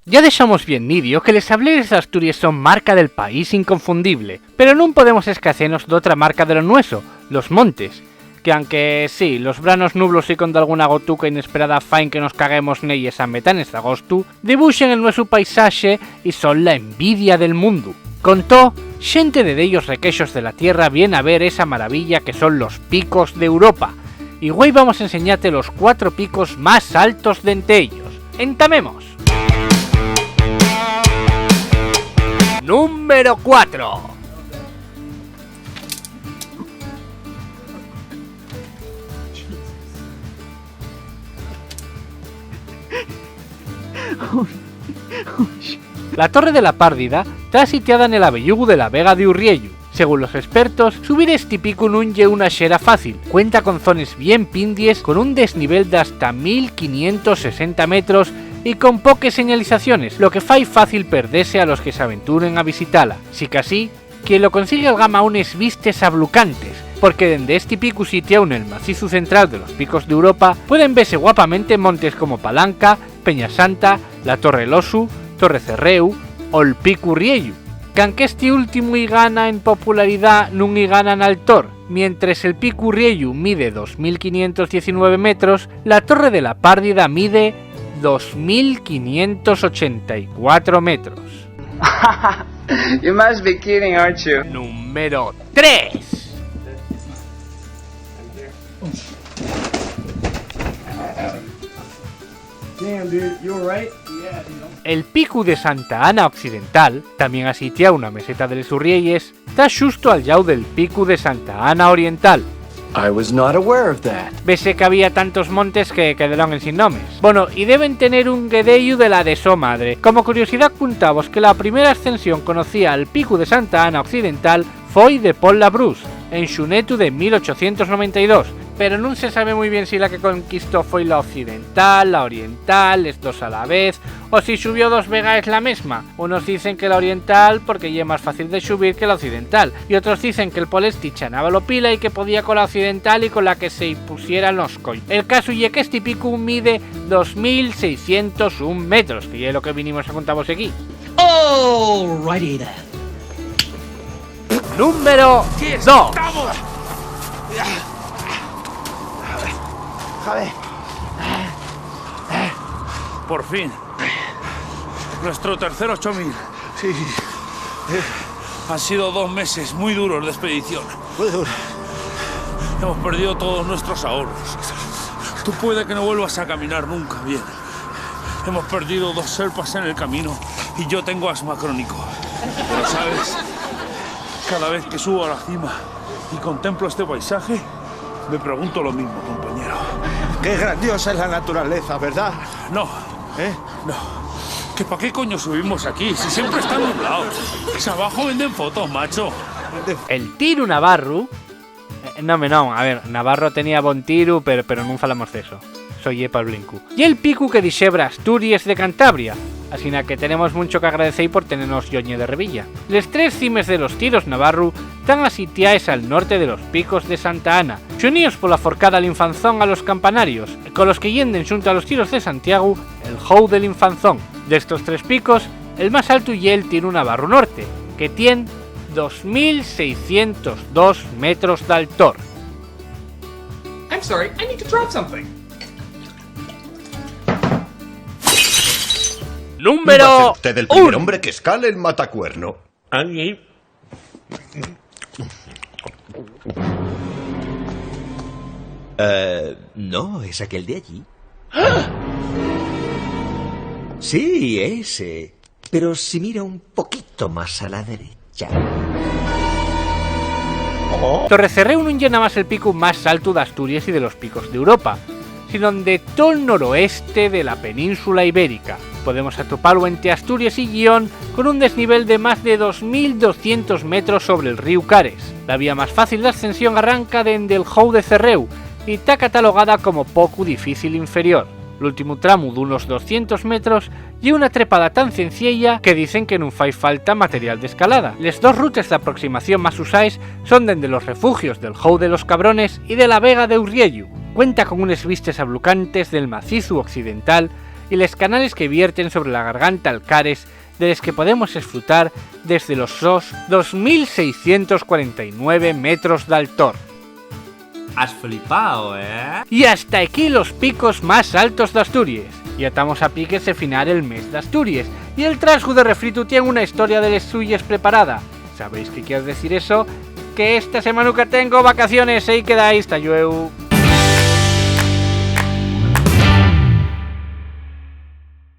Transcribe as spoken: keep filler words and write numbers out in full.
Ya dexamos bien nidio que les sableres d'Asturies son marca del país inconfundible, pero nun podemos escacenos d'otra marca de lo nueso, los montes, que anque sí, los vranos nublos y con dalguna gotuca inesperada faen que nos caguemos nelles a metanes d'agostu, dibuxen el nuesu paisaxe y son la envidia del mundu. Con to, xente de dellos requexos de la tierra vien a ver esa maravilla que son los picos d'Europa, y güei vamos a enseñate los cuatro picos más altos d'ente ellos. ¡Entamemos! Número cuatro. La Torre de la Párdida ta sitiada nel abellugu de la Vega d'Urriellu. Según los espertos, subir esti picu nun ye una xera fácil. Cuenta con zones bien pindies, con un desnivel d'hasta mil quinientos sesenta metros y con poques señalizaciones, lo que fai fácil perdese a los que s'aventuren a visitala. Sicasí, quien lo consigue algama unes vistes ablucantes, porque dende esti picu sitiáu nel macizu central de los Picos d'Europa pueden vese guapamente montes como Palanca, Peñasanta, la Torre l'Osu, Torre Cerréu o'l Picu Riellu. Qu'anque esti últimu-y gana en popularidá, nun-y gana n'altor. Mientres el Picu Riellu mide dos mil quinientos diecinueve metros, la Torre de la Párdida mide dos mil quinientos ochenta y cuatro metros. You must be kidding, aren't you? Número tres. Damn, dude, you alright? Yeah, dude. El Picu de Santa Ana Occidental, tamién asitiáu na meseta de les Urrielles, ta xusto al llau del Picu de Santa Ana Oriental. I was not aware of that. Vese qu'había tantos montes que quedaron ensin nomes. Bono, y deben tener un guedellu de la de so madre. Como curiosidá, cuntavos que la primera ascensión conocía al Picu de Santa Ana Occidental foi de Paul Labruz, en xunetu de mil ochocientos noventa y dos, pero nun se sabe mui bien si la que conquistó foi la occidental, la oriental, les dos a la vez, o si xubió dos vegaes la mesma. Unos dicen que la oriental, porque ye más fácil de xubir que la occidental, y otros dicen que el Paul esti chanaba lo pila y que podía cola occidental y cola que se-y pusieran los coi. El casu ye qu'esti picu mide dos mil seiscientos un metros, que ye lo que vinimos a contavos equí. Alrighty then. Número dos. Por fin. Nuestro tercer ocho mil. Sí, sí. Han sido dos meses muy duros de expedición. Muy duro. Hemos perdido todos nuestros ahorros. Tú puede que no vuelvas a caminar nunca bien. Hemos perdido dos serpas en el camino y yo tengo asma crónico. Pero, ¿sabes? Cada vez que subo a la cima y contemplo este paisaje, me pregunto lo mismo, compañero. Qué grandiosa es la naturaleza, ¿verdad? No. ¿Eh? No. ¿Que pa' qué coño subimos aquí si siempre está nublado? Si abajo venden fotos, macho. El tiru navarru. Eh, non, non, a ver, Navarro tenía bon tiru, pero, pero nun falamos d'eso. Soi ye pal blincu. Ye'l picu que dixebra Asturies de Cantabria, asina que tenemos muncho qu'agradecer-y por tenenos lloñe de revilla. Les tres cimes de los tiros navarru tán asitiaes al norte de los Picos de Santa Ana, xuníos pola forcada l'Infanzón a los campanarios, colos que yenden xunto a los tiros de Santiagu el Hou de l'Infanzón. D'estos tres picos, el más altu ye'l Tiru Navarru Norte, que tien dos mil seiscientos dos metros d'altor. I'm sorry, I need to drop something. Número uno. ¿Va a ser usted el primer hombre que escale el matacuerno? Angie. Eh, no, es aquel de allí. ¡Ah! Sí, ese. Pero si mira un poquito más a la derecha. Torre Cerréu nun ye namás el picu más altu d'Asturies y de los picos d'Europa, sinón de tol noroeste de la península ibérica. Podemos atopalu ente Asturies y Llión con un desnivel de más de dos mil doscientos metros sobre'l ríu Cares. La vía más fácil d'ascensión arranca dende'l Hou de Cerréu y ta catalogada como pocu difícil inferior. L'últimu tramu d'unos doscientos metros ye una trepada tan cenciella que dicen que nun fai falta material d'escalada. Les dos rutes d'aproximación más usaes son dende los refugios del Hou de los Cabrones y de la Vega d'Urriellu. Cuenta con unes vistes ablucantes del macizu occidental y les canales que vierten sobre la garganta Alcares, de les que podemos esfrutar desde los sos dos mil seiscientos cuarenta y nueve metros d'altor. Has flipao, ¿eh? Y hasta aquí los picos más altos d'Asturies. Ya tamos a piques de finar el mes d'Asturies, y el trasgu de refritu tien una historia de les suyes preparada. ¿Sabéis qué quier decir eso? Que esta semanuca tengo vacaciones, y quedáis, ta llueu.